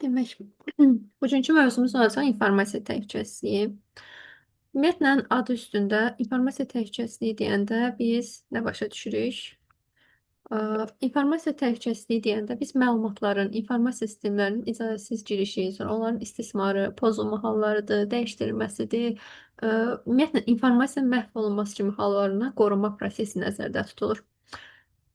Demək, bugünkü mövzumuz olacaq informasiya təhlükəsizliyi. Ümumiyyətlə, adı üstündə informasiya təhlükəsizliyi deyəndə biz nə başa düşürük? İnformasiya təhlükəsizliyi deyəndə biz məlumatların, informasiya sistemlərinin icazəsiz girişi, sonra onların istismarı, pozulma hallarıdır, dəyişdirilməsidir. Ümumiyyətlə, informasiya məhv olunması kimi hallarına qorunma prosesi nəzərdə tutulur.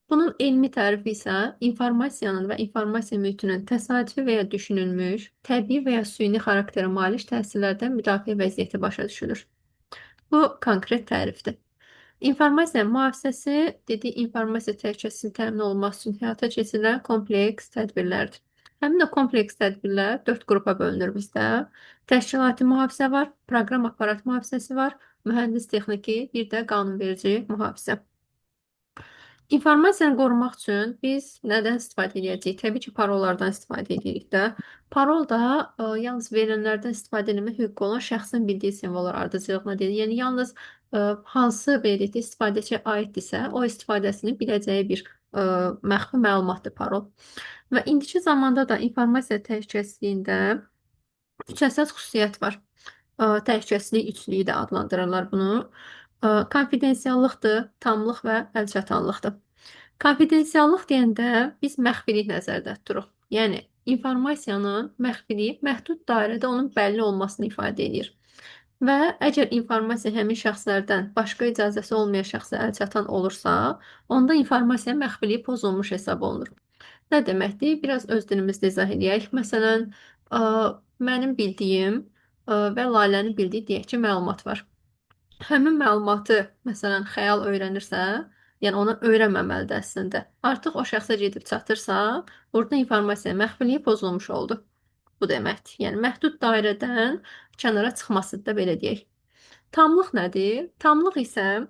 Bunun elmi tərifi isə informasiyanın və informasiya mühitinin təsadüfi və ya düşünülmüş, təbii və ya süni xarakterə malik təsirlərdən müdafiə vəziyyəti başa düşülür. Bu konkret tərifdir. İnformasiya mühafizəsi dediyi informasiya təhlükəsizliyinin təmin olunması üçün həyata keçirilən kompleks tədbirlərdir. Həmin o kompleks tədbirlər 4 qrupa bölünür bizdə. Təşkilati mühafizə var, proqram aparat mühafizəsi var, mühəndis texniki, bir də qanunverici mühafizə. İnformasiyanı qorumaq üçün biz nədən istifadə edəcəyik? Təbii ki, parollardan istifadə edirik də. Parol da yalnız verilənlərdən istifadə etmə hüququ olan şəxsin bildiyi simvollar ardıcıllığına deyilir. Yəni yalnız hansı belə deyək də, istifadəçiyə aiddirsə, o istifadəsini biləcəyi bir məxfi məlumatdır parol. Və indiki zamanda da informasiya təhlükəsizliyində üç əsas xüsusiyyət var. Təhlükəsizlik üçlüyü də adlandırırlar bunu. Konfidensiallıqdır, tamlıq və əlçatanlıqdır. Konfidensiallıq deyəndə biz məxfilik nəzərdə tuturuq. Yəni informasiyanın məxfiliyi məhdud dairədə onun bəlli olmasını ifadə edir. Və əgər informasiya həmin şəxslərdən başqa icazəsi olmayan şəxsə əlçatan olursa, onda informasiya məxfiliyi pozulmuş hesab olunur. Nə deməkdir? Biraz öz dilimizdə izah eləyək. Məsələn, mənim bildiyim və Lalənin bildiyi deyək ki, məlumat var. Həmin məlumatı, məsələn, Xəyal öyrənirsə, yəni onu öyrənməməlidir əslində. Artıq o şəxsə gedib çatırsa, burada informasiya məxfiliyi pozulmuş oldu. Bu deməkdir. Yəni məhdud dairədən kənara çıxmasıdır da belə deyək. Tamlıq nədir? Tamlıq isə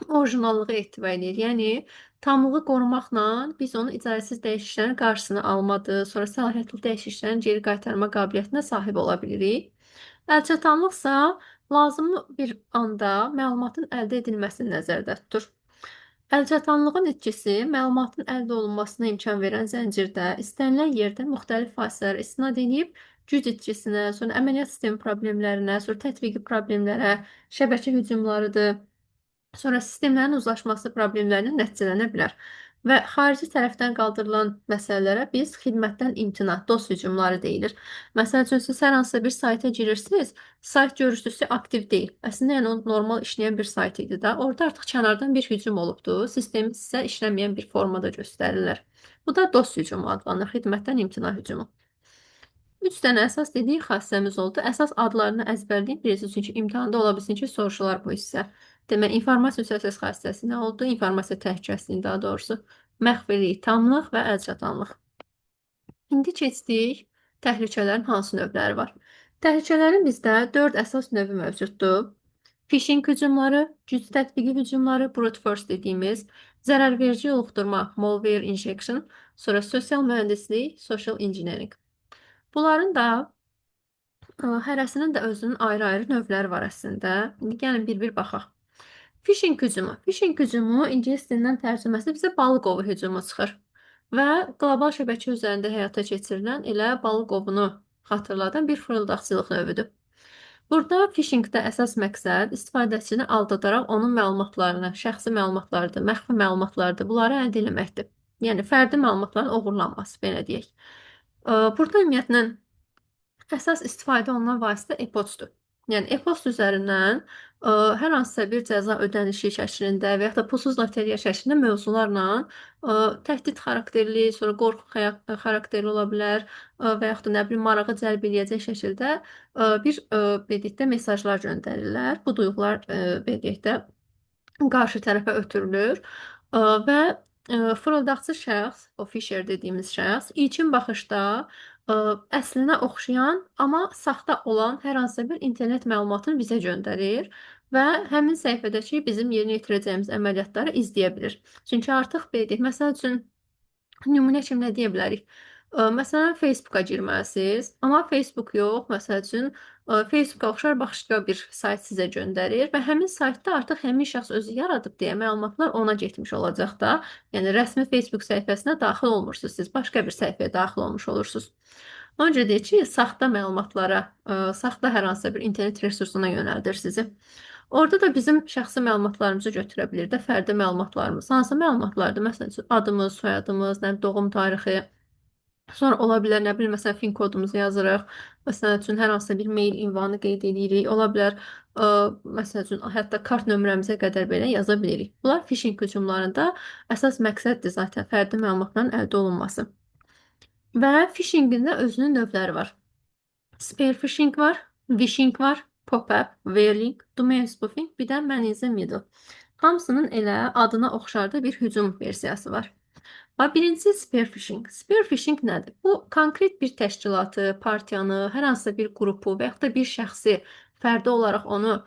orijinallığı ehtiva edir. Yəni tamlığı qorumaqla biz onu icazəsiz dəyişikliklərin qarşısını almadır, sonra səlahiyyətli dəyişikliklərin geri qaytarma qabiliyyətinə sahib ola bilirik. Əlçatanlıqsa lazımlı bir anda məlumatın əldə edilməsini nəzərdə tutur. Əlçatanlığın itkisi məlumatın əldə olunmasına imkan verən zəncirdə istənilən yerdə müxtəlif fasılələrə istinad edib güc itkisinə, sonra əməliyyat sistemi problemlərinə, sonra tətbiqi problemlərə, şəbəkə hücumlarıdır, sonra sistemlərin uzlaşması problemlərinə nəticələnə bilər. Və xarici tərəfdən qaldırılan məsələlərə biz xidmətdən imtina, DOS hücumları deyilir. Məsəl üçün, siz hər hansısa bir sayta girirsiniz, sayt görürsünüz ki, aktiv deyil. Əslində, yəni o normal işləyən bir sayt idi də. Orada artıq kənardan bir hücum olubdur. Sistemi sizə işləməyən bir formada göstərirlər. Bu da DOS hücumu adlanır, xidmətdən imtina hücumu. 3 dənə əsas dediyi xassəmiz oldu. Əsas adlarını əzbərləyin. Bilirsiniz, çünki imtahanda ola bilsin ki, soruşular bu hissə. Demək, informasiya əsas xassəsi nə oldu? İnformasiya təhlükəsizliyi daha doğrusu. Məxfilik, tamlıq və əlçatanlıq. İndi keçdik təhlükələrin hansı növləri var? Təhlükələrin bizdə 4 əsas növü mövcuddur. Phishing hücumları, güc tətbiqi hücumları, brute force dediyimiz, zərərverici yoluxdurma, malware injection, sonra sosial mühəndislik, social engineering. Bunların da hərəsinin də özünün ayrı-ayrı növləri var əslində. İndi gəlin bir-bir baxaq. Phishing hücumu. Phishing hücumu ingilis dilindən tərcüməsi bizə balıq ovu hücumu çıxır. Və qlobal şəbəkə üzərində həyata keçirilən elə balıq ovunu xatırladan bir fırıldaqçılıq növüdür. Burada phishingdə əsas məqsəd istifadəçini aldadaraq onun məlumatlarını, şəxsi məlumatlardır, məxfi məlumatlardır, bunları əldə eləməkdir. Yəni fərdi məlumatların oğurlanması, belə deyək. Burada ümumiyyətlə əsas istifadə olunan vasitə e-postdur. Yəni e-post üzərindən hər hansısa bir cəza ödənişi şəklində və yaxud da pulsuz lotereya şəklində mövzularla təhdid xarakterli, sonra qorxu xarakterli ola bilər və yaxud da nə bilim marağı cəlb eləyəcək şəkildə bir belə deyək də mesajlar göndərirlər. Bu duyğular belə deyək də qarşı tərəfə ötürülür və fırıldaqçı şəxs, o Fisher dediyimiz şəxs ilkin baxışda əslinə oxşayan, amma saxta olan hər hansısa bir internet məlumatını bizə göndərir və həmin səhifədəki bizim yerinə yetirəcəyimiz əməliyyatları izləyə bilir. Çünki artıq belə deyək, məsəl üçün nümunə kimi nə deyə bilərik? Məsələn, Facebooka girməlisiniz, amma Facebook yox, məsəl üçün Facebooka oxşar başqa bir sayt sizə göndərir və həmin saytda artıq həmin şəxs özü yaradıb deyə məlumatlar ona getmiş olacaq da. Yəni rəsmi Facebook səhifəsinə daxil olmursunuz siz, başqa bir səhifəyə daxil olmuş olursunuz. Ona görə deyir ki, saxta məlumatlara, saxta hər hansısa bir internet resursuna yönəldir sizi. Orada da bizim şəxsi məlumatlarımızı götürə bilir də, fərdi məlumatlarımız. Hansı məlumatlardır? Məsələn üçün, adımız, soyadımız, nə doğum tarixi. Sonra ola bilər, nə bilim, məsələn, fin kodumuzu yazırıq. Məsəl üçün, hər hansısa bir mail ünvanı qeyd edirik. Ola bilər, məsəl üçün, hətta kart nömrəmizə qədər belə yaza bilirik. Bunlar phishing hücumlarında əsas məqsəddir zaten fərdi məlumatların əldə olunması. Və phishingin də özünün növləri var. Spear phishing var, vishing var, pop-up, whaling, domain spoofing, bir də man in the middle. Hamısının elə adına oxşarda bir hücum versiyası var. Birincisi spear phishing. Spear phishing nədir? Bu konkret bir təşkilatı, partiyanı, hər hansısa bir qrupu və yaxud da bir şəxsi fərdi olaraq onu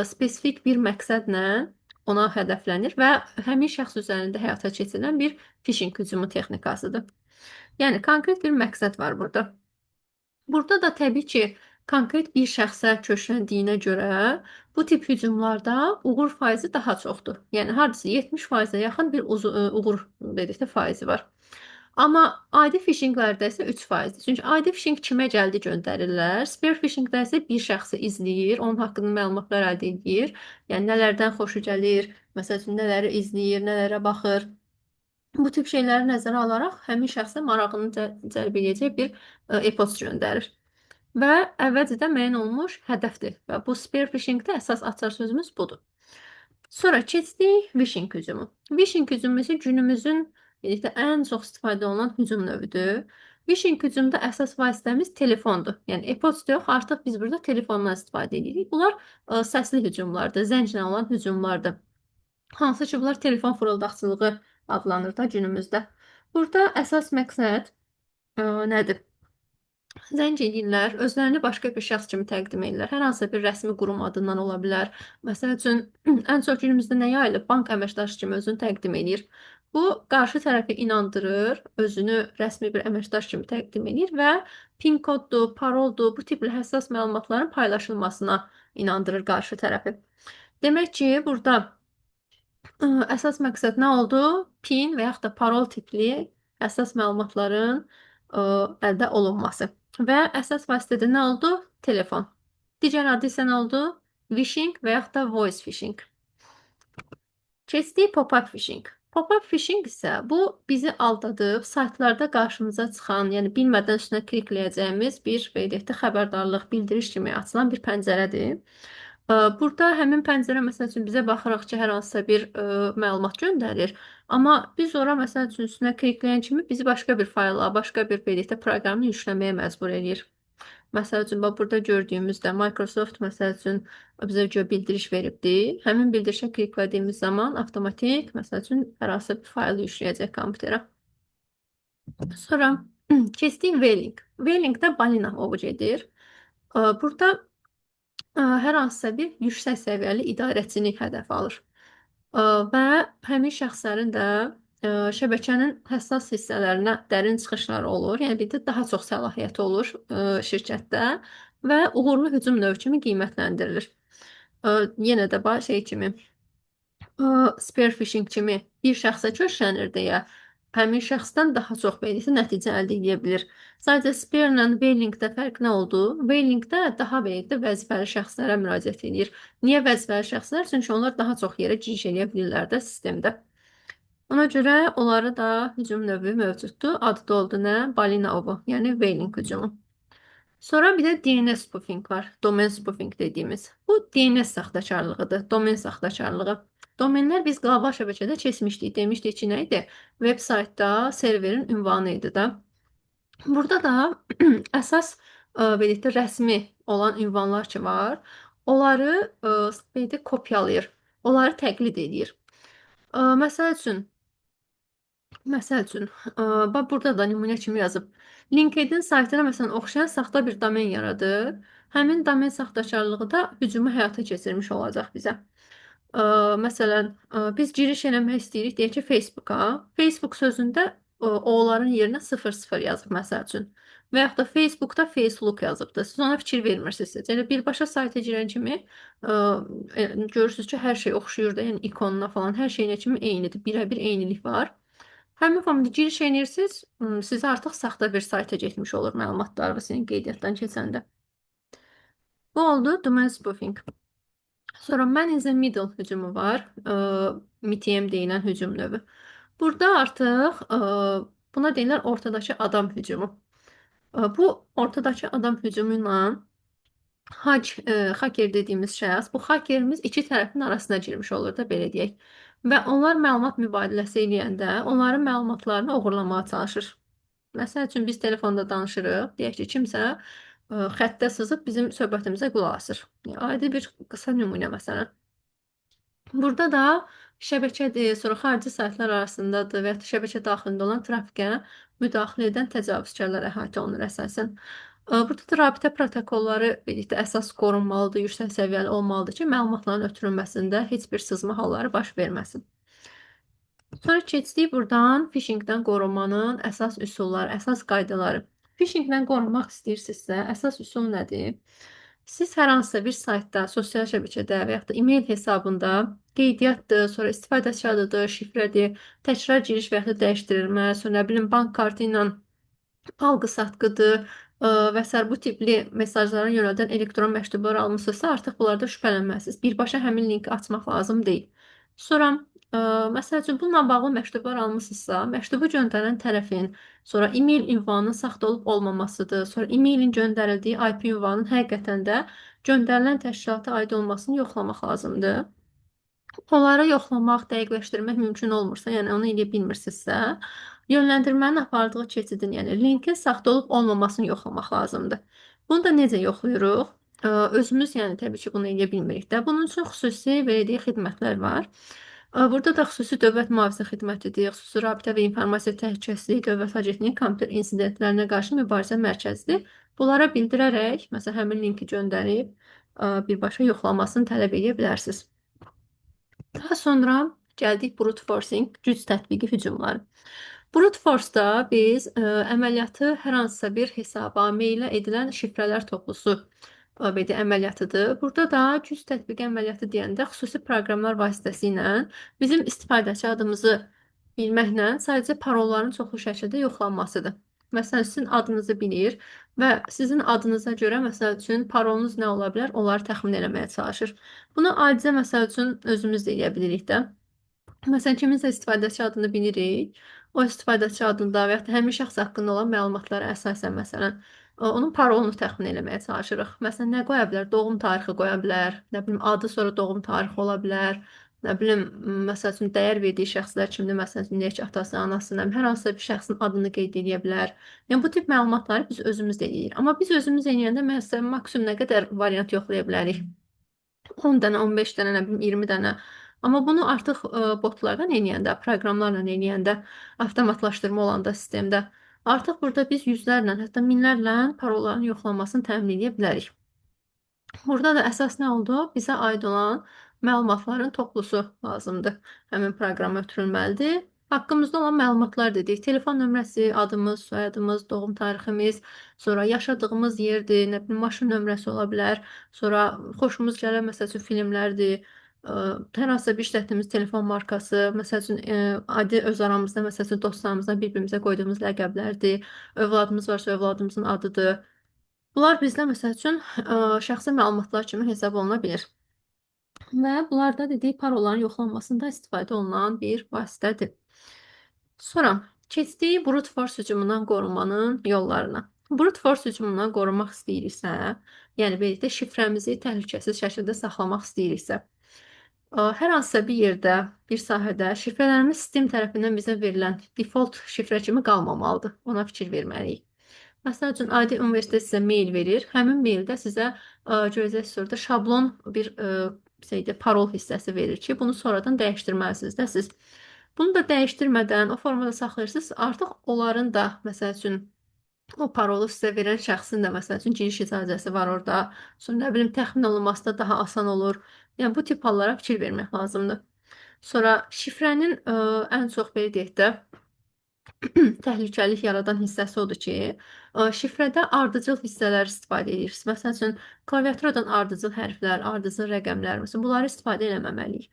spesifik bir məqsədlə ona hədəflənir və həmin şəxs üzərində həyata keçirilən bir phishing hücumu texnikasıdır. Yəni konkret bir məqsəd var burada. Burada da təbii ki, konkret bir şəxsə köçləndiyinə görə bu tip hücumlarda uğur faizi daha çoxdur. Yəni hardasa 70%-ə yaxın bir uğur belə də faizi var. Amma adi phishinglərdə isə 3%-dir. Çünki adi phishing kimə gəldi göndərirlər. Spear phishingdə isə bir şəxsi izləyir, onun haqqında məlumatlar əldə edir. Yəni nələrdən xoşu gəlir, məsəl üçün nələri izləyir, nələrə baxır. Bu tip şeyləri nəzərə alaraq həmin şəxsə marağını cəlb edəcək bir e-post göndərir. Və əvvəlcədən müəyyən olunmuş hədəfdir. Və bu spear phishingdə əsas açar sözümüz budur. Sonra keçdik vishing hücumu. Vishing hücumu isə günümüzün deyək də, ən çox istifadə olunan hücum növüdür. Vishing hücumda əsas vasitəmiz telefondur. Yəni e-post yox, artıq biz burada telefondan istifadə edirik. Bunlar səsli hücumlardır, zənglə olan hücumlardır. Hansı ki, bunlar telefon fırıldaqçılığı adlanır da günümüzdə. Burada əsas məqsəd nədir? Zəng eləyirlər, özlərini başqa bir şəxs kimi təqdim edirlər. Hər hansısa bir rəsmi qurum adından ola bilər. Məsəl üçün, ən çox günümüzdə nə yayılıb? Bank əməkdaşı kimi özünü təqdim edir. Bu, qarşı tərəfi inandırır, özünü rəsmi bir əməkdaş kimi təqdim edir və PIN koddur, paroldur, bu tipli həssas məlumatların paylaşılmasına inandırır qarşı tərəfi. Demək ki, burada əsas məqsəd nə oldu? PIN və yaxud da parol tipli əsas məlumatların əldə olunması. Və əsas vasitədə nə oldu? Telefon. Digər adı isə nə oldu? Vishing və yaxud da voice phishing. Keçdik pop-up phishing. Pop-up phishing isə bu bizi aldadıb saytlarda qarşımıza çıxan, yəni bilmədən üstünə klikləyəcəyimiz bir belə deyək də xəbərdarlıq, bildiriş kimi açılan bir pəncərədir. Burada həmin pəncərə məsəl üçün bizə baxırıq ki, hər hansısa bir məlumat göndərir. Amma biz ora məsəl üçün üstünə klikləyən kimi bizi başqa bir fayla, başqa bir belə deyək də proqramı yükləməyə məcbur eləyir. Məsəl üçün, bax burada gördüyümüzdə Microsoft məsəl üçün bizə görə bildiriş veribdi. Həmin bildirişə kliklədiyimiz zaman avtomatik məsəl üçün hər hansısa bir faylı yükləyəcək kompüterə. Sonra keçdik Whaling. Whalingdə balina ovu gedir. Burada hər hansısa bir yüksək səviyyəli idarəçini hədəf alır. Və həmin şəxslərin də şəbəkənin həssas hissələrinə dərin çıxışları olur. Yəni bir də daha çox səlahiyyəti olur şirkətdə və uğurlu hücum növü kimi qiymətləndirilir. Yenə də bax şey kimi spear phishing kimi bir şəxsə köçlənir deyə həmin şəxsdən daha çox belə nəticə əldə edə bilir. Sadəcə spear ilə whalingdə fərq nə oldu? Whalingdə daha belə də vəzifəli şəxslərə müraciət edir. Niyə vəzifəli şəxslər? Çünki onlar daha çox yerə giriş eləyə bilirlər də sistemdə. Ona görə onlara da hücum növü mövcuddur. Adı da oldu nə? Balina ovu, yəni whaling hücumu. Sonra bir də DNS spoofing var. Domain spoofing dediyimiz. Bu DNS saxtakarlığıdır. Domain saxtakarlığı. Domenlər biz qlobal şəbəkədə keçmişdik. Demişdik ki, nə idi? Veb saytda serverin ünvanı idi də. Burada da əsas belə deyək də, rəsmi olan ünvanlar ki var, onları belə deyək, kopyalayır. Onları təqlid edir. Məsəl üçün, bax burada da nümunə kimi yazıb. LinkedIn saytına məsələn oxşayan saxta bir domen yaradır. Həmin domen saxtakarlığı da hücumu həyata keçirmiş olacaq bizə. Məsələn, biz giriş eləmək istəyirik, deyək ki, Facebooka. Facebook sözündə onların yerinə 00 yazıb məsəl üçün. Və yaxud da Facebookda Facebook yazıbdır. Siz ona fikir vermirsiniz. Yəni birbaşa sayta girən kimi görürsünüz ki, hər şey oxşuyur da, yəni ikonuna falan hər şeyinə kimi eynidir. Birəbir eynilik var. Həmin formada giriş edirsiniz, sizə artıq saxta bir sayta getmiş olur məlumatlar və senin qeydiyyatdan keçəndə. Bu oldu domain spoofing. Sonra man in the middle hücumu var. MITM deyilən hücum növü. Burada artıq buna deyirlər ortadakı adam hücumu. Bu ortadakı adam hücumu ilə hacker dediyimiz şəxs, bu hackerimiz iki tərəfin arasına girmiş olur da, belə deyək. Və onlar məlumat mübadiləsi eləyəndə onların məlumatlarını oğurlamağa çalışır. Məsəl üçün biz telefonda danışırıq, deyək ki, kimsə xəttə sızıb bizim söhbətimizə qulaq asır. Yəni, adi bir qısa nümunə məsələn. Burada da şəbəkədir, sonra xarici saytlar arasındadır və ya da şəbəkə daxilində olan trafikə müdaxilə edən təcavüzkarlar əhatə olunur əsasən. Burada da rabitə protokolları birlikdə əsas qorunmalıdır, yüksək səviyyəli olmalıdır ki, məlumatların ötürülməsində heç bir sızma halları baş verməsin. Sonra keçdik buradan phishingdən qorunmanın əsas üsulları, əsas qaydaları. Phishingdən qorunmaq istəyirsinizsə, əsas üsul nədir? Siz hər hansısa bir saytda, sosial şəbəkədə və yaxud da e-mail hesabında qeydiyyatdır, sonra istifadəçi adıdır, şifrədir, təkrar giriş və yaxud da dəyişdirilmə, sonra nə bilim bank kartı ilə alqı-satqıdır və sair bu tipli mesajlara yönəldən elektron məktublar almısınızsa, artıq bunlarda şübhələnməlisiniz. Birbaşa həmin linki açmaq lazım deyil. Sonra məsəl üçün bununla bağlı məktublar almısınızsa, məktubu göndərən tərəfin, sonra e-mail ünvanının saxta olub olmamasıdır, sonra e-mailin göndərildiyi IP ünvanının həqiqətən də göndərilən təşkilata aid olmasını yoxlamaq lazımdır. Onları yoxlamaq, dəqiqləşdirmək mümkün olmursa, yəni onu eləyə bilmirsinizsə, yönləndirmənin apardığı keçidin, yəni linkin saxta olub olmamasını yoxlamaq lazımdır. Bunu da necə yoxlayırıq? Özümüz, yəni təbii ki, bunu eləyə bilmirik də. Bunun üçün xüsusi belə deyək, xidmətlər var. Burada da xüsusi dövlət mühafizə xidmətidir, xüsusi rabitə və informasiya təhlükəsizliyi Dövlət Agentliyi kompüter insidentlərinə qarşı mübarizə mərkəzidir. Bunlara bildirərək, məsələn, həmin linki göndərib birbaşa yoxlamasını tələb edə bilərsiniz. Daha sonra gəldik brute forcing, güc tətbiqi hücumları. Brute force-da biz əməliyyatı hər hansısa bir hesaba, mailə edilən şifrələr toplusu belə əməliyyatıdır. Burada da güc tətbiqi əməliyyatı deyəndə xüsusi proqramlar vasitəsilə bizim istifadəçi adımızı bilməklə sadəcə parolların çoxlu şəkildə yoxlanmasıdır. Məsələn, sizin adınızı bilir və sizin adınıza görə, məsəl üçün, parolunuz nə ola bilər, onları təxmin eləməyə çalışır. Bunu adicə, məsəl üçün, özümüz də eləyə bilirik də. Məsələn, kiminsə istifadəçi adını bilirik. O istifadəçi adında və yaxud da həmin şəxs haqqında olan məlumatlara əsasən, məsələn, onun parolunu təxmin eləməyə çalışırıq. Məsələn, nə qoya bilər? Doğum tarixi qoya bilər, nə bilim, adı sonra doğum tarixi ola bilər. Nə bilim, məsəl üçün, dəyər verdiyi şəxslər kimdir, məsəl üçün, deyək ki, atası, anası, nə bilim, hər hansısa bir şəxsin adını qeyd edə bilər. Yəni, bu tip məlumatları biz özümüz də eləyirik. Amma biz özümüz eləyəndə, məsələn, maksimum nə qədər variant yoxlaya bilərik? 10 dənə, 15 dənə, nə bilim, 20 dənə. Amma bunu artıq botlardan eləyəndə, proqramlarla eləyəndə, avtomatlaşdırma olanda sistemdə, artıq burada biz yüzlərlə, hətta minlərlə parolların yoxlanmasını təmin edə bilərik. Burada da əsas nə oldu? Bizə aid olan məlumatların toplusu lazımdır. Həmin proqrama ötürülməlidir. Haqqımızda olan məlumatlar dedik. Telefon nömrəsi, adımız, soyadımız, doğum tariximiz, sonra yaşadığımız yerdir, nə bilim, maşın nömrəsi ola bilər, sonra xoşumuz gələn, məsəl üçün, filmlərdir, hər hansısa bir işlətdiyimiz telefon markası, məsəl üçün, adi öz aramızda, məsəl üçün, dostlarımızla bir-birimizə qoyduğumuz ləqəblərdir, övladımız varsa övladımızın adıdır. Bunlar bizdə, məsəl üçün, şəxsi məlumatlar kimi hesab oluna bilir. Və bunlar da dedik, parolların yoxlanmasında istifadə olunan bir vasitədir. Sonra keçdik brute force hücumundan qorunmanın yollarına. Brute force hücumundan qorunmaq istəyiriksə, yəni belə deyək, şifrəmizi təhlükəsiz şəkildə saxlamaq istəyiriksə, hər hansısa bir yerdə, bir sahədə şifrələrimiz sistem tərəfindən bizə verilən default şifrə kimi qalmamalıdır. Ona fikir verməliyik. Məsəl üçün, adi universitet sizə mail verir. Həmin maildə sizə görəcəksiniz orada şablon bir parol hissəsi verir ki, bunu sonradan dəyişdirməlisiniz də siz. Bunu da dəyişdirmədən o formada saxlayırsınız. Artıq onların da, məsəl üçün, o parolu sizə verən şəxsin də, məsəl üçün, giriş icazəsi var orada. Sonra, nə bilim, təxmin olunması da daha asan olur. Yəni, bu tip hallara fikir vermək lazımdır. Sonra şifrənin ən çox, belə deyək də, təhlükəlik yaradan hissəsi odur ki, şifrədə ardıcıl hissələr istifadə edirsiniz. Məsəl üçün, klaviaturadan ardıcıl hərflər, ardıcıl rəqəmlər, məsələn, bunları istifadə eləməməliyik.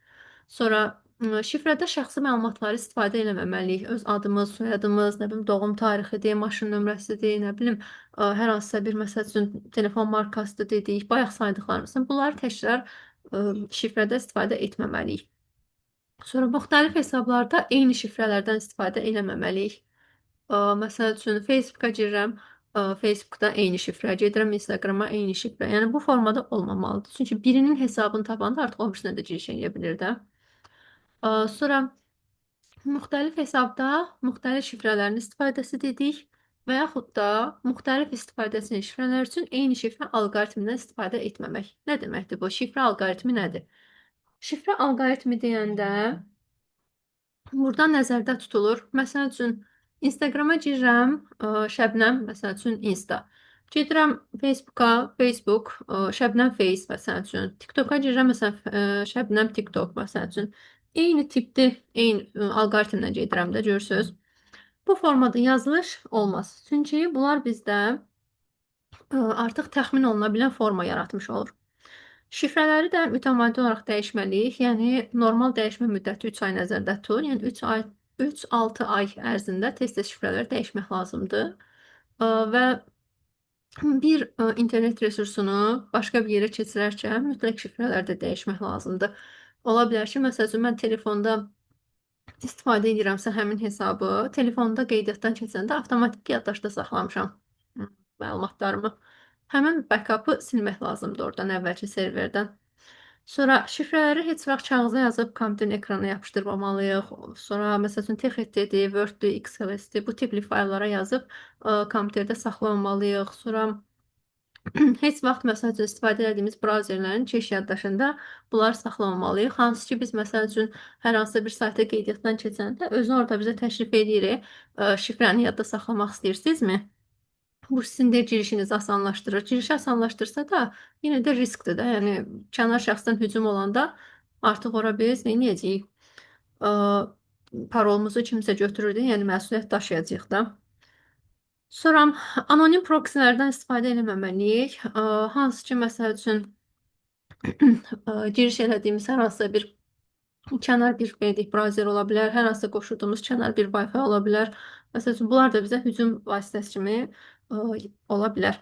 Sonra Şifrədə şəxsi məlumatları istifadə eləməməliyik. Öz adımız, soyadımız, nə bilim, doğum tarixidir, maşın nömrəsidir, nə bilim, hər hansısa bir, məsəl üçün, telefon markasıdır dedik, bayaq saydıqlarımızın. Bunları təkrar şifrədə istifadə etməməliyik. Sonra müxtəlif hesablarda eyni şifrələrdən istifadə eləməməliyik. Məsəl üçün, Facebooka girirəm, Facebookda eyni şifrə, gedirəm Instagrama eyni şifrə. Yəni, bu formada olmamalıdır. Çünki birinin hesabını tapanda artıq o birisinə də giriş eləyə bilir də. Sonra müxtəlif hesabda müxtəlif şifrələrin istifadəsi dedik və yaxud da müxtəlif istifadəsinin şifrələr üçün eyni şifrə alqoritmindən istifadə etməmək. Nə deməkdir bu? Şifrə alqoritmi nədir? Şifrə alqoritmi deyəndə burada nəzərdə tutulur. Məsəl üçün, Instagrama girirəm, Şəbnəm, məsəl üçün, Insta. Gedirəm Facebooka, Facebook, Şəbnəm Face, məsəl üçün. TikToka girirəm, məsələn, Şəbnəm TikTok, məsəl üçün. Eyni tipli, eyni alqoritmlə gedirəm də, görürsünüz. Bu formada yazılış olmaz. Çünki bunlar bizdə artıq təxmin oluna bilən forma yaratmış olur. Şifrələri də mütəmadi olaraq dəyişməliyik. Yəni, normal dəyişmə müddəti 3 ay nəzərdə tutulur. Yəni, 3 ay, 3-6 ay ərzində tez-tez şifrələri dəyişmək lazımdır. Və bir internet resursunu başqa bir yerə keçirərkən mütləq şifrələri də dəyişmək lazımdır. Ola bilər ki, məsəl üçün, mən telefonda istifadə edirəmsə həmin hesabı, telefonda qeydiyyatdan keçəndə avtomatik yaddaşda saxlamışam məlumatlarımı. Həmin backup'ı silmək lazımdır oradan, əvvəlki serverdən. Sonra şifrələri heç vaxt kağıza yazıb kompüterin ekrana yapışdırmamalıyıq. Sonra məsəl üçün TXT-dir, Word-dür, XLS-dir, bu tipli fayllara yazıb kompüterdə saxlamamalıyıq. Sonra heç vaxt məsəl üçün istifadə etdiyimiz brauzerlərin keş yaddaşında bunları saxlamamalıyıq. Hansı ki, biz məsəl üçün hər hansısa bir sayta qeydiyyatdan keçəndə özünü orada bizə təşrif edirik. Şifrəni yadda saxlamaq istəyirsinizmi? Bu sizin də girişinizi asanlaşdırır. Girişi asanlaşdırsa da yenə də riskdir də. Yəni, kənar şəxsdən hücum olanda artıq ora biz nə edəcəyik? Parolumuzu kimsə götürürdü, yəni məsuliyyət daşıyacağıq da. Sonra anonim proksilərdən istifadə eləməməliyik. Hansı ki, məsəl üçün giriş elədiyimiz hər hansısa bir kənar bir belə deyək, brauzer ola bilər, hər hansısa qoşulduğumuz kənar bir Wi-Fi ola bilər. Məsəl üçün, bunlar da bizə hücum vasitəsi kimi ola bilər.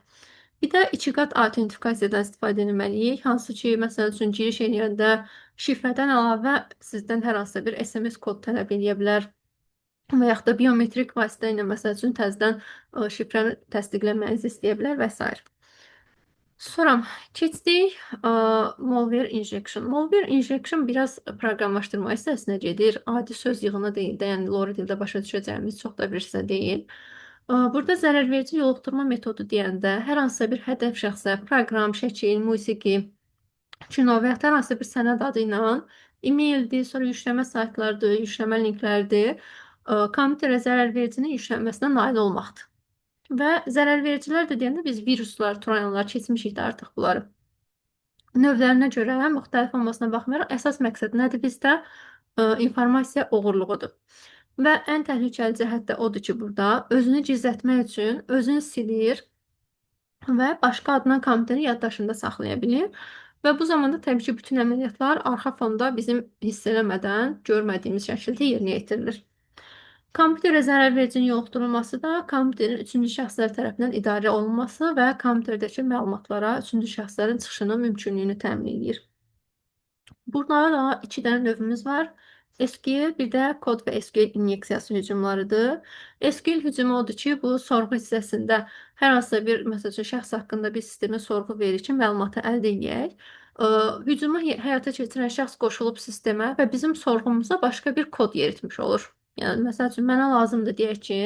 Bir də iki qat autentifikasiyadan istifadə etməliyik. Hansı ki, məsəl üçün, giriş eləyəndə şifrədən əlavə sizdən hər hansısa bir SMS kod tələb eləyə bilər. Və yaxud da biometrik vasitə ilə, məsəl üçün, təzədən şifrəni təsdiqləmənizi istəyə bilər və s. Sonra keçdik malware injection. Malware injection biraz proqramlaşdırma hissəsinə gedir. Adi söz yığını deyil də, yəni lori dildə başa düşəcəyimiz çox da bir hissə deyil. Burada zərərverici yoluxdurma metodu deyəndə hər hansısa bir hədəf şəxsə proqram, şəkil, musiqi, kino və ya hər hansısa bir sənəd adı ilə e-maildir, sonra yükləmə saytlarıdır, yükləmə linklərdir, kompüterə zərərvericinin yüklənməsinə nail olmaqdır. Və zərərvericilər də deyəndə biz viruslar, troyanlar keçmişik də artıq bunları. Növlərinə görə müxtəlif olmasına baxmayaraq, əsas məqsəd nədir bizdə? İnformasiya oğurluğudur. Və ən təhlükəli cəhət də odur ki, burada özünü gizlətmək üçün özünü silir və başqa adına kompüteri yaddaşında saxlaya bilir. Və bu zamanda təbii ki, bütün əməliyyatlar arxa fonda bizim hiss eləmədən, görmədiyimiz şəkildə yerinə yetirilir. Kompüterə zərər vericinin yoluxdurulması da kompüterin üçüncü şəxslər tərəfindən idarə olunması və kompüterdəki məlumatlara üçüncü şəxslərin çıxışının mümkünlüyünü təmin edir. Burada da iki dənə növümüz var. SQL, bir də kod və SQL inyeksiyası hücumlarıdır. SQL hücumu odur ki, bu sorğu hissəsində hər hansısa bir, məsəl üçün, şəxs haqqında bir sistemə sorğu verir ki, məlumatı əldə edək. Hücumu həyata keçirən şəxs qoşulub sistemə və bizim sorğumuza başqa bir kod yeritmiş olur. Yəni, məsəl üçün, mənə lazımdır, deyək ki,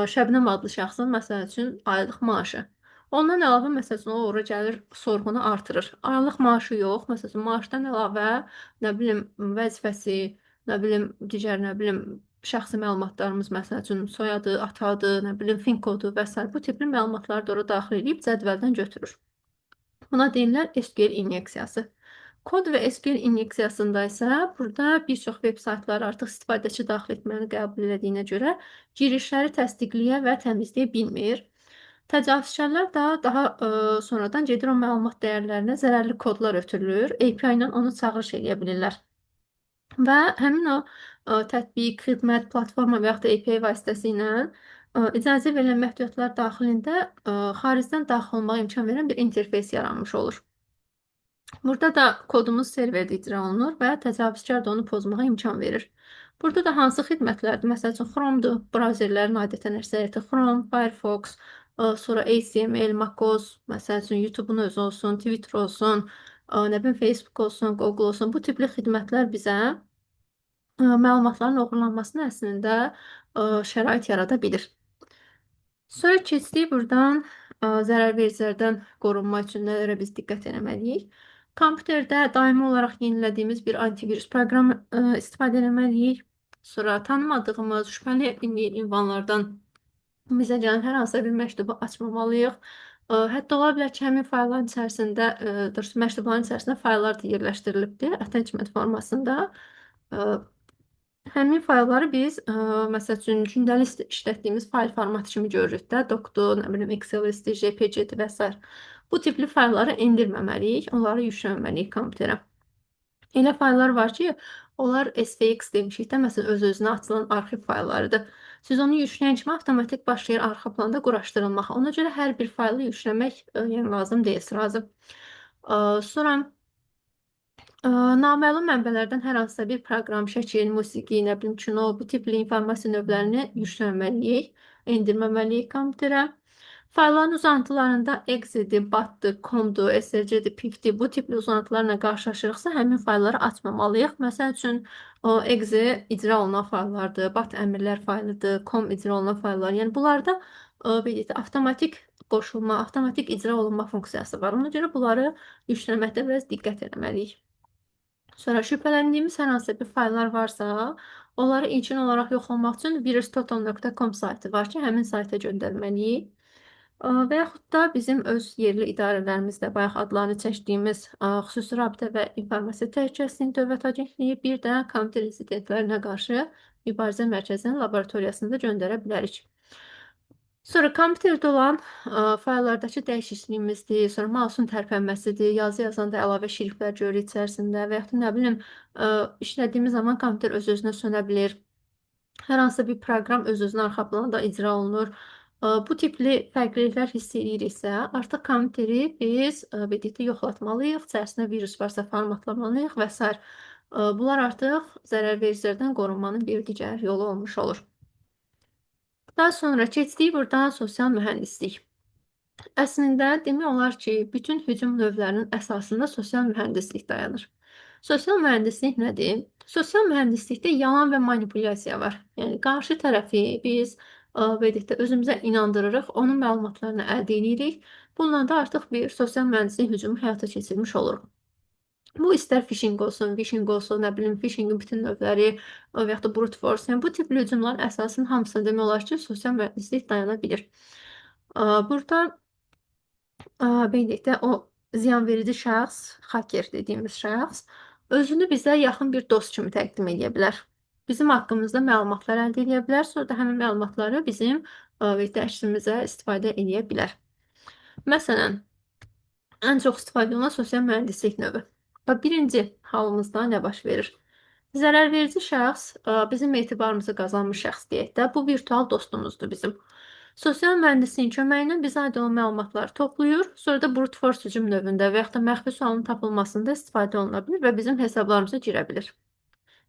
Şəbnəm adlı şəxsin, məsəl üçün, aylıq maaşı. Ondan əlavə, məsəl üçün, o ora gəlir, sorğunu artırır. Aylıq maaşı yox, məsəl üçün, maaşdan əlavə, nə bilim, vəzifəsi, nə bilim, digər, nə bilim, şəxsi məlumatlarımız, məsəl üçün, soyadı, ata adı, nə bilim, fin kodu və s. Bu tipli məlumatları da ora daxil edib cədvəldən götürür. Buna deyirlər SQL inyeksiyası. Kod və SQL inyeksiyasında isə burada bir çox veb saytlar artıq istifadəçi daxil etməni qəbul elədiyinə görə girişləri təsdiqləyə və təmizləyə bilmir. Təcavüzkarlar da daha sonradan gedir o məlumat dəyərlərinə zərərli kodlar ötürülür. API ilə onu çağırış eləyə bilirlər. Və həmin o tətbiq, xidmət, platforma və yaxud da API vasitəsilə icazə verilən məhdudiyyətlər daxilində xaricdən daxil olmağa imkan verən bir interfeys yaranmış olur. Burada da kodumuz serverdə icra olunur və təcavüzkar da onu pozmağa imkan verir. Burada da hansı xidmətlərdir? Məsəl üçün Chrome-dur, brauzerlərin adətən əksəriyyəti Chrome, Firefox, sonra HTML, macOS, məsəl üçün YouTube-un özü olsun, Twitter olsun, nə bilim Facebook olsun, Google olsun. Bu tipli xidmətlər bizə məlumatların oğurlanmasına əslində şərait yarada bilir. Sonra keçdik buradan zərər vericilərdən qorunma üçün nələrə biz diqqət etməliyik. Kompüterdə daimi olaraq yenilədiyimiz bir antivirus proqramı istifadə etməliyik. Sonra tanımadığımız şübhəli ünvanlardan bizə gələn hər hansısa bir məktubu açmamalıyıq. Hətta ola bilər ki, həmin faylların içərisində, doğrusu məktubların içərisində fayllar da yerləşdirilibdir, attachment formasında. Həmin faylları biz, məsəl üçün, gündəlik işlətdiyimiz fayl formatı kimi görürük də, doc-dur, nə bilim, Excel-dir, JPG-dir və s. Bu tipli faylları endirməməliyik, onları yükləməməliyik kompüterə. Elə fayllar var ki, onlar SVX demişik də, məsələn, öz-özünə açılan arxiv fayllarıdır. Siz onu yükləyən kimi avtomatik başlayır arxa planda quraşdırılmağa. Ona görə hər bir faylı yükləmək yəni lazım deyil, lazım. Sonra naməlum mənbələrdən hər hansısa bir proqram, şəkil, musiqi, nə bilim, kino, bu tipli informasiya növlərini yükləməliyik, endirməməliyik kompüterə. Faylların uzantılarında exe-dir, bat-dır, com-dur, src-dir, pif-dir, bu tipli uzantılarla qarşılaşırıqsa, həmin faylları açmamalıyıq. Məsəl üçün, o exe icra olunan fayllardır, bat əmrlər faylıdır, com icra olunan fayllar. Yəni, bunlarda belə deyək də, avtomatik qoşulma, avtomatik icra olunma funksiyası var. Ona görə bunları yükləməkdə biraz diqqət etməliyik. Sonra şübhələndiyimiz hər hansısa bir fayllar varsa, onları ilkin olaraq yoxlamaq üçün virustotal.com saytı var ki, həmin sayta göndərməliyik. Və yaxud da bizim öz yerli idarələrimizdə bayaq adlarını çəkdiyimiz xüsusi rabitə və informasiya təhlükəsizliyi Dövlət Agentliyi, bir də kompüter insidentlərinə qarşı mübarizə mərkəzinin laboratoriyasında göndərə bilərik. Sonra kompüterdə olan fayllardakı dəyişikliyimizdir, sonra mausun tərpənməsidir, yazı yazanda əlavə şriftlər görürük içərisində və yaxud da nə bilim, işlədiyimiz zaman kompüter öz-özünə sönə bilir. Hər hansısa bir proqram öz-özünə arxa planda icra olunur. Bu tipli fərqliliklər hiss ediriksə, artıq kompüteri biz belə deyək də, yoxlatmalıyıq, içərisində virus varsa formatlamalıyıq və s. Bunlar artıq zərər vericilərdən qorunmanın bir digər yolu olmuş olur. Daha sonra keçdik buradan sosial mühəndislik. Əslində demək olar ki, bütün hücum növlərinin əsasında sosial mühəndislik dayanır. Sosial mühəndislik nədir? Sosial mühəndislikdə yalan və manipulyasiya var. Yəni qarşı tərəfi biz belə deyək də, özümüzə inandırırıq, onun məlumatlarını əldə edirik. Bununla da artıq bir sosial mühəndislik hücumu həyata keçirmiş oluruq. Bu istər phishing olsun, vishing olsun, nə bilim, phishingin bütün növləri və yaxud da brute force. Yəni bu tipli hücumların əsasının hamısında demək olar ki, sosial mühəndislik dayana bilir. Burada belə deyək də, o ziyanverici şəxs, hacker dediyimiz şəxs özünü bizə yaxın bir dost kimi təqdim edə bilər. Bizim haqqımızda məlumatlar əldə edə bilər, sonra da həmin məlumatları bizim əksimizə istifadə edə bilər. Məsələn, ən çox istifadə olunan sosial mühəndislik növü. Bax, birinci halımızda nə baş verir? Zərər verici şəxs bizim etibarımızı qazanmış şəxs deyək də, bu virtual dostumuzdur bizim. Sosial mühəndisliyin köməyi ilə bizə aid olan məlumatları toplayır, sonra da brute force hücum növündə və yaxud da məxfi sualın tapılmasında istifadə oluna bilir və bizim hesablarımıza girə bilir.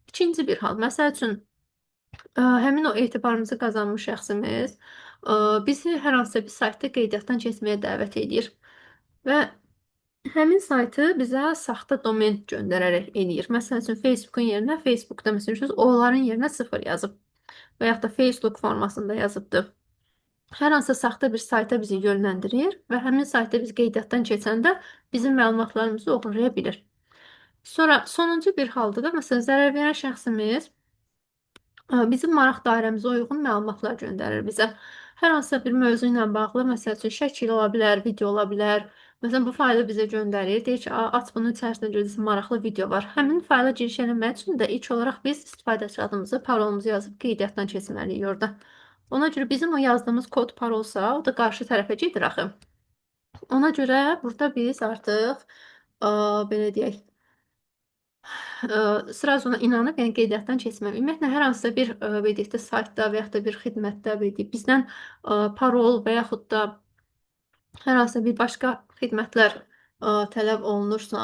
İkinci bir hal, məsəl üçün, həmin o etibarımızı qazanmış şəxsimiz bizi hər hansısa bir saytda qeydiyyatdan keçməyə dəvət edir və həmin saytı bizə saxta domen göndərərək eləyir. Məsəl üçün, Facebook'un yerinə Facebook'da məsəl üçün, onların yerinə 0 yazıb və yaxud da Facebook formasında yazıbdır. Hər hansısa saxta bir sayta bizi yönləndirir və həmin saytda biz qeydiyyatdan keçəndə bizim məlumatlarımızı oğurlaya bilir. Sonra sonuncu bir halda da məsələn zərər verən şəxsimiz bizim maraq dairəmizə uyğun məlumatlar göndərir bizə. Hər hansısa bir mövzu ilə bağlı, məsəl üçün şəkil ola bilər, video ola bilər. Məsələn, bu faylı bizə göndərir. Deyir ki, aç bunun içərisində görürsən maraqlı video var. Həmin fayla giriş eləmək üçün də ilk olaraq biz istifadəçi adımızı, parolumuzu yazıb qeydiyyatdan keçməliyik orada. Ona görə bizim o yazdığımız kod parolsa, o da qarşı tərəfə gedir axı. Ona görə burada biz artıq belə deyək, Sразу ona inanıb, yəni qeydiyyatdan keçməm. Ümumiyyətlə, hər hansısa bir, belə deyək də, saytda və yaxud da bir xidmətdə, belə deyək, bizdən parol və yaxud da hər hansısa bir başqa xidmətlər tələb olunursa,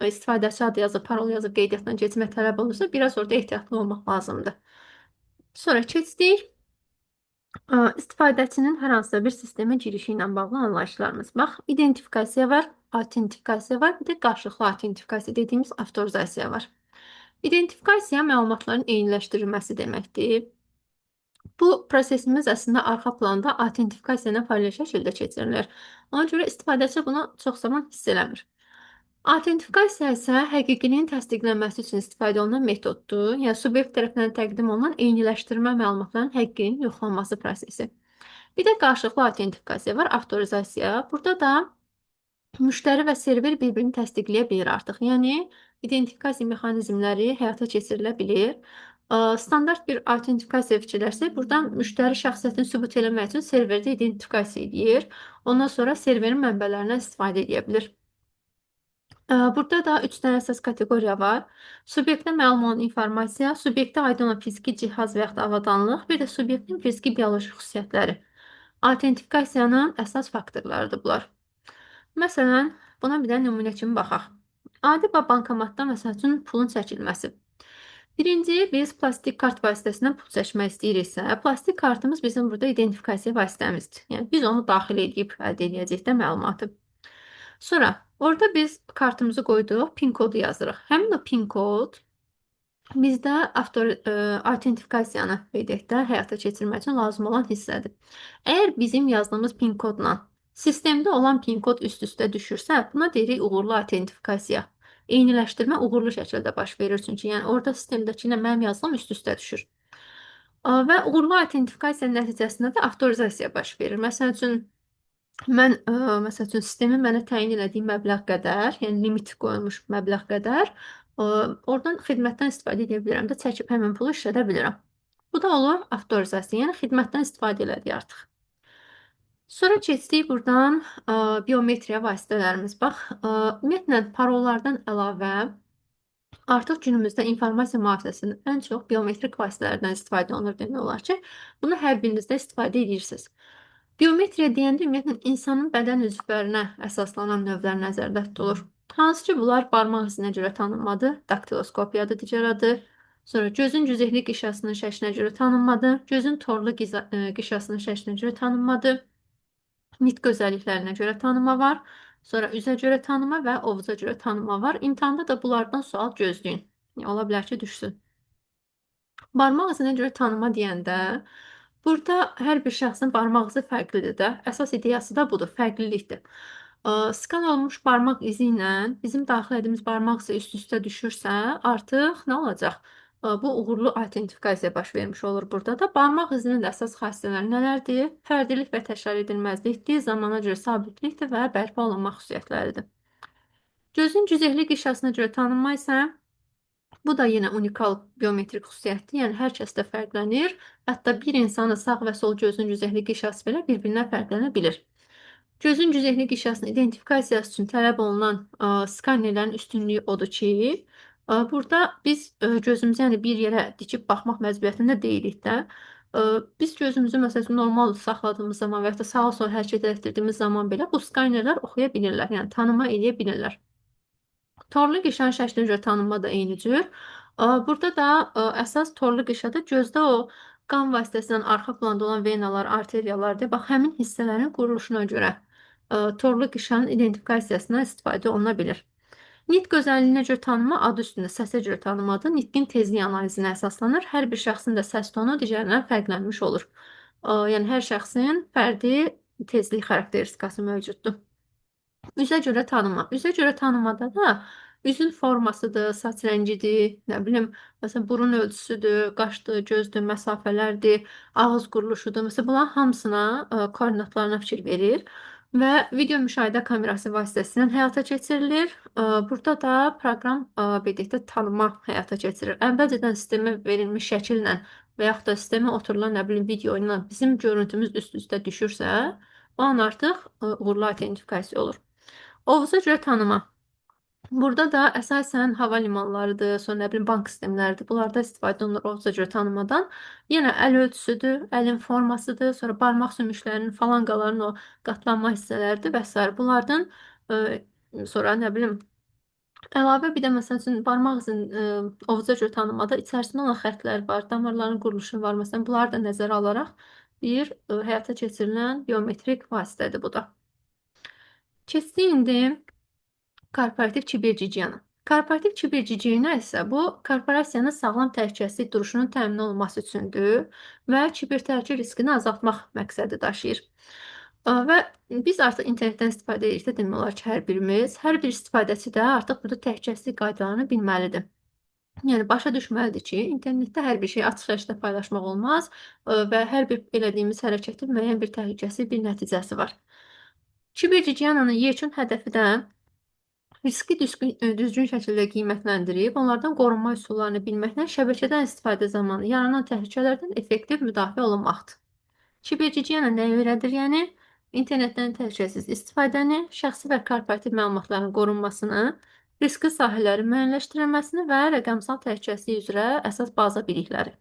istifadəçi adı yazıb, parol yazıb qeydiyyatdan keçmək tələb olunursa, biraz orada ehtiyatlı olmaq lazımdır. Sonra keçdik. İstifadəçinin hər hansısa bir sistemə girişi ilə bağlı anlayışlarımız. Bax, identifikasiya var, autentifikasiya var, bir də qarşılıqlı autentifikasiya dediyimiz avtorizasiya var. İdentifikasiya məlumatların eyniləşdirilməsi deməkdir. Bu prosesimiz əslində arxa planda autentifikasiya ilə paralel şəkildə keçirilir. Ona görə istifadəçi bunu çox zaman hiss eləmir. Autentifikasiya isə həqiqiliyin təsdiqlənməsi üçün istifadə olunan metoddur. Yəni subyekt tərəfindən təqdim olunan eyniləşdirmə məlumatlarının həqiqiliyinin yoxlanması prosesi. Bir də qarşılıqlı autentifikasiya var, avtorizasiya. Burada da müştəri və server bir-birini təsdiqləyə bilir artıq. Yəni identifikasiya mexanizmləri həyata keçirilə bilir. Standart bir autentifikasiya fikirləşsək, buradan müştəri şəxsiyyətini sübut eləmək üçün serverdə identifikasiya edir. Ondan sonra serverin mənbələrindən istifadə edə bilir. Burada da 3 dənə əsas kateqoriya var. Subyektə məlum olan informasiya, subyektə aid olan fiziki cihaz və yaxud da avadanlıq, bir də subyektin fiziki bioloji xüsusiyyətləri. Autentifikasiyanın əsas faktorlarıdır bunlar. Məsələn, buna bir də nümunə kimi baxaq. Adi bankomatda məsəl üçün pulun çəkilməsi. Birinci, biz plastik kart vasitəsilə pul çəkmək istəyiriksə, plastik kartımız bizim burada identifikasiya vasitəmizdir. Yəni, biz onu daxil edib əldə edəcək də məlumatı. Sonra, orada biz kartımızı qoyduq, pin kodu yazırıq. Həmin o pin kod bizdə autentifikasiyanı, qeyd edək də, həyata keçirmək üçün lazım olan hissədir. Əgər bizim yazdığımız pin kodla sistemdə olan pin kod üst-üstə düşürsə, buna deyirik uğurlu autentifikasiya. Eyniləşdirmə uğurlu şəkildə baş verir çünki, yəni orada sistemdəki ilə mənim yazdığım üst-üstə düşür. Və uğurlu autentifikasiya nəticəsində də avtorizasiya baş verir. Məsəl üçün, mən, məsəl üçün, sistemin mənə təyin elədiyi məbləğ qədər, yəni limit qoyulmuş məbləğ qədər, oradan xidmətdən istifadə edə bilirəm də, çəkib həmin pulu işlədə bilirəm. Bu da olur avtorizasiya, yəni xidmətdən istifadə elədik artıq. Sonra keçdik buradan biometriya vasitələrimiz. Bax, ümumiyyətlə, parollardan əlavə artıq günümüzdə informasiya mühafizəsində ən çox biometrik vasitələrdən istifadə olunur demək olar ki, bunu hər birinizdə istifadə edirsiniz. Biometriya deyəndə ümumiyyətlə insanın bədən üzvlərinə əsaslanan növlər nəzərdə tutulur. Hansı ki, bunlar barmaq izinə görə tanınmadır, daktiloskopiyadır, digər adı. Sonra gözün cüzehli qişasının şəklinə görə tanınmadır, gözün torlu qişasının şəklinə görə tanınmadır, nitq özəlliklərinə görə tanıma var, sonra üzə görə tanıma və ovuza görə tanıma var. İmtahanda da bunlardan sual gözləyin. Yəni, ola bilər ki, düşsün. Barmaq izinə görə tanıma deyəndə, burada hər bir şəxsin barmaq izi fərqlidir də. Əsas ideyası da budur, fərqlilikdir. Skan olunmuş barmaq izi ilə bizim daxil etdiyimiz barmaq izi üst-üstə düşürsə, artıq nə olacaq? Bu uğurlu autentifikasiya baş vermiş olur burada da. Barmaq izinin də əsas xassələri nələrdir? Fərdilik və təkrar edilməzlikdir, zamana görə sabitlikdir və bərpa olunma xüsusiyyətləridir. Gözün cüzehli qişasına görə tanınma isə bu da yenə unikal biometrik xüsusiyyətdir. Yəni, hər kəsdə fərqlənir. Hətta bir insanın sağ və sol gözünün cüzehli qişası belə bir-birinə fərqlənə bilir. Gözün cüzehli qişasının identifikasiyası üçün tələb olunan skanerlərin üstünlüyü odur ki, burada biz gözümüzü yəni bir yerə dikib baxmaq məcburiyyətində deyilik də. Biz gözümüzü məsəl üçün normal saxladığımız zaman və ya da sağa sola hərəkət etdirdiyimiz zaman belə bu skanerlər oxuya bilirlər, yəni tanıma eləyə bilirlər. Torlu qişanın şəklinə görə tanınma da eyni cür. Burada da əsas torlu qişada gözdə o qan vasitəsilə arxa planda olan venalar, arteriyalardır. Bax, həmin hissələrin quruluşuna görə torlu qişanın identifikasiyasına istifadə oluna bilir. Nitq özəlliyinə görə tanıma adı üstündə səsə görə tanımadır. Nitqin tezliyi analizinə əsaslanır. Hər bir şəxsin də səs tonu digərindən fərqlənmiş olur. Yəni, hər şəxsin fərdi tezlik xarakteristikası mövcuddur. Üzə görə tanıma. Üzə görə tanımada da üzün formasıdır, saç rəngidir, nə bilim, məsələn, burun ölçüsüdür, qaşdır, gözdür, məsafələrdir, ağız quruluşudur. Məsələn, bunların hamısına koordinatlarına fikir verir və video müşahidə kamerası vasitəsilə həyata keçirilir. Burada da proqram belə deyək də, tanıma həyata keçirir. Əvvəlcədən sistemə verilmiş şəkillə və yaxud da sistemə oturulan, nə bilim, video ilə bizim görüntümüz üst-üstə düşürsə, o an artıq uğurlu autentifikasiya olur. Ovuza görə tanıma. Burada da əsasən hava limanlarıdır, sonra nə bilim bank sistemləridir. Bunlarda istifadə olunur ovuca cür tanımadan. Yenə əl ölçüsüdür, əlin formasıdır, sonra barmaq sümüklərinin, falanqaların o qatlanma hissələridir və sair. Bunlardan sonra nə bilim əlavə bir də məsəl üçün barmaq izinin ovuca cür tanımada içərisində olan xəttlər var, damarların quruluşu var. Məsələn, bunları da nəzərə alaraq bir həyata keçirilən biometrik vasitədir bu da. Keçdik indi korporativ kibergigiyena. Korporativ kibergigiyena isə bu korporasiyanın sağlam təhlükəsizlik duruşunun təmin olunması üçündür və kiber təhlükə riskini azaltmaq məqsədi daşıyır. Və biz artıq internetdən istifadə edirik də demək olar ki, hər birimiz, hər bir istifadəçi də artıq burada təhlükəsizlik qaydalarını bilməlidir. Yəni başa düşməlidir ki, internetdə hər bir şeyi açıq şəkildə paylaşmaq olmaz və hər bir elədiyimiz hərəkətin müəyyən bir təhlükəsi, bir nəticəsi var. Kibergigiyenanın yekun hədəfi də riski düzgün şəkildə qiymətləndirib, onlardan qorunma üsullarını bilməklə şəbəkədən istifadə zamanı yaranan təhlükələrdən effektiv müdafiə olunmaqdır. Kibergigiyena nəyi öyrədir? Yəni internetdən təhlükəsiz istifadəni, şəxsi və korporativ məlumatların qorunmasını, riskli sahələrin müəyyənləşdirilməsini və rəqəmsal təhlükəsizlik üzrə əsas baza bilikləri.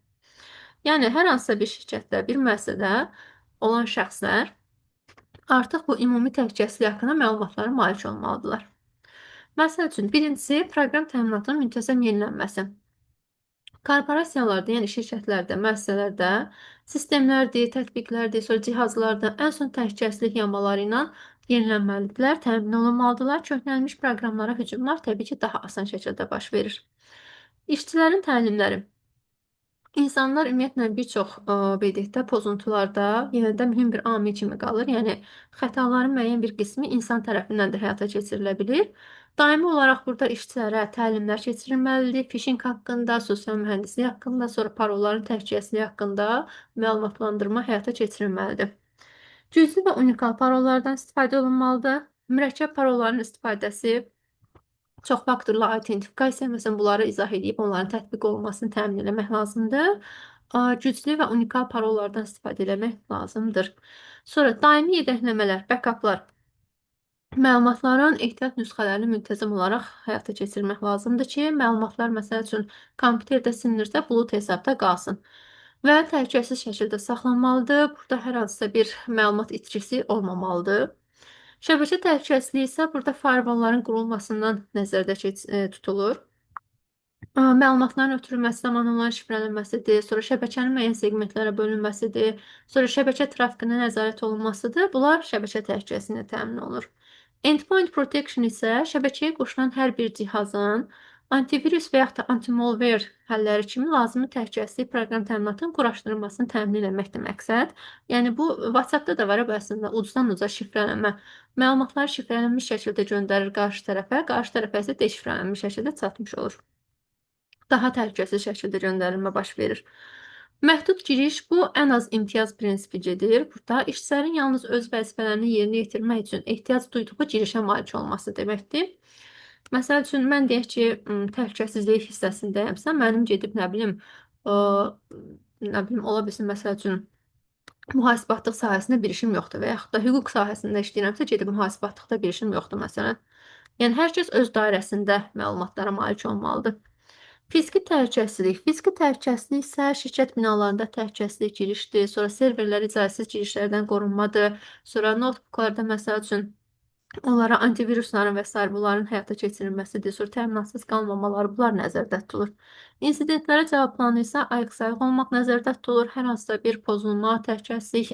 Yəni hər hansısa bir şirkətdə, bir müəssisədə olan şəxslər artıq bu ümumi təhlükəsizlik haqqında məlumatlara malik olmalıdırlar. Məsəl üçün, birincisi, proqram təminatının müntəzəm yenilənməsi. Korporasiyalarda, yəni şirkətlərdə, müəssisələrdə sistemlərdir, tətbiqlərdir, sonra cihazlarda ən son təhlükəsizlik yamaları ilə yenilənməlidirlər, təmin olunmalıdırlar. Köhnəlmiş proqramlara hücumlar təbii ki, daha asan şəkildə baş verir. İşçilərin təlimləri. İnsanlar ümumiyyətlə bir çox belə deyək də pozuntularda yenə də mühüm bir amil kimi qalır. Yəni xətaların müəyyən bir qismi insan tərəfindən də həyata keçirilə bilir. Daimi olaraq burada işçilərə təlimlər keçirilməlidir. Phishing haqqında, sosial mühəndislik haqqında, sonra parolların təhlükəsizliyi haqqında məlumatlandırma həyata keçirilməlidir. Güclü və unikal parollardan istifadə olunmalıdır. Mürəkkəb parolların istifadəsi, çox faktorlu autentifikasiya, məsələn, bunları izah edib onların tətbiq olunmasını təmin eləmək lazımdır. Güclü və unikal parollardan istifadə eləmək lazımdır. Sonra daimi yedəkləmələr, backuplar. Məlumatların ehtiyat nüsxələrini müntəzəm olaraq həyata keçirmək lazımdır ki, məlumatlar məsəl üçün kompüterdə silinirsə, bulud hesabda qalsın və təhlükəsiz şəkildə saxlanmalıdır. Burada hər hansısa bir məlumat itkisi olmamalıdır. Şəbəkə təhlükəsizliyi isə burada firewallların qurulmasından nəzərdə tutulur. Məlumatların ötürülməsi zamanı onların şifrələnməsidir, sonra şəbəkənin müəyyən seqmentlərə bölünməsidir, sonra şəbəkə trafikinə nəzarət olunmasıdır. Bunlar şəbəkə təhlükəsizliyini təmin olunur. Endpoint protection isə şəbəkəyə qoşulan hər bir cihazın antivirus və yaxud da anti-malware həlləri kimi lazımi təhlükəsizlik proqram təminatının quraşdırılmasını təmin eləməkdir məqsəd. Yəni bu WhatsApp-da da var bu əslində ucdan uca şifrələnmə. Məlumatları şifrələnmiş şəkildə göndərir qarşı tərəfə, qarşı tərəfə isə deşifrələnmiş şəkildə çatmış olur. Daha təhlükəsiz şəkildə göndərilmə baş verir. Məhdud giriş bu ən az imtiyaz prinsipi gedir. Burada işçilərin yalnız öz vəzifələrini yerinə yetirmək üçün ehtiyac duyduğu girişə malik olması deməkdir. Məsəl üçün, mən deyək ki, təhlükəsizlik hissəsindəyəmsə, mənim gedib, nə bilim, nə bilim, ola bilsin, məsəl üçün, mühasibatlıq sahəsində bir işim yoxdur və yaxud da hüquq sahəsində işləyirəmsə, gedib mühasibatlıqda bir işim yoxdur, məsələn. Yəni, hər kəs öz dairəsində məlumatlara malik olmalıdır. Fiziki təhlükəsizlik. Fiziki təhlükəsizlik isə şirkət binalarında təhlükəsizlik girişdir, sonra serverlər icazəsiz girişlərdən qorunmadır, sonra notebooklarda məsəl üçün onlara antivirusların və sair bunların həyata keçirilməsidir, sonra təminatsız qalmamaları bunlar nəzərdə tutulur. İnsidentlərə cavab planı isə ayıq-sayıq olmaq nəzərdə tutulur. Hər hansısa bir pozulma, təhlükəsizlik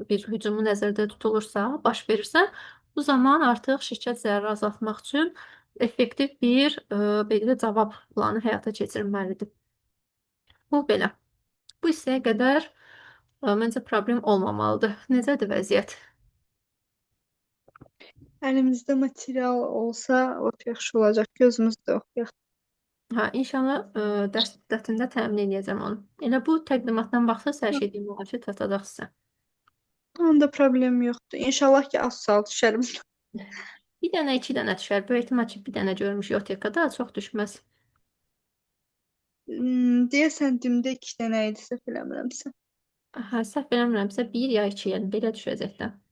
bir hücumu nəzərdə tutulursa, baş verirsə, bu zaman artıq şirkət zərəri azaltmaq üçün effektiv bir belə cavab planı həyata keçirilməlidir. Bu belə. Bu hissəyə qədər məncə problem olmamalıdır. Necədir vəziyyət? Əlimizdə material olsa lap yaxşı olacaq. Gözümüzdə oxuyaq. Hə, inşallah dərs müddətində təmin eləyəcəm onu. Elə bu təqdimatdan baxsaz hər şey demək olar ki, çatacaq sizə. Onda problem yoxdur. İnşallah ki, az sual düşər bizə. Bir dənə, iki dənə düşər. Böyük ehtimal ki, bir dənə görmüş yotekada çox düşməz. Deyəsən dimdə iki dənə idi, səhv eləmirəmsə. Hə, səhv eləmirəmsə bir ya iki, yəni belə düşəcək də.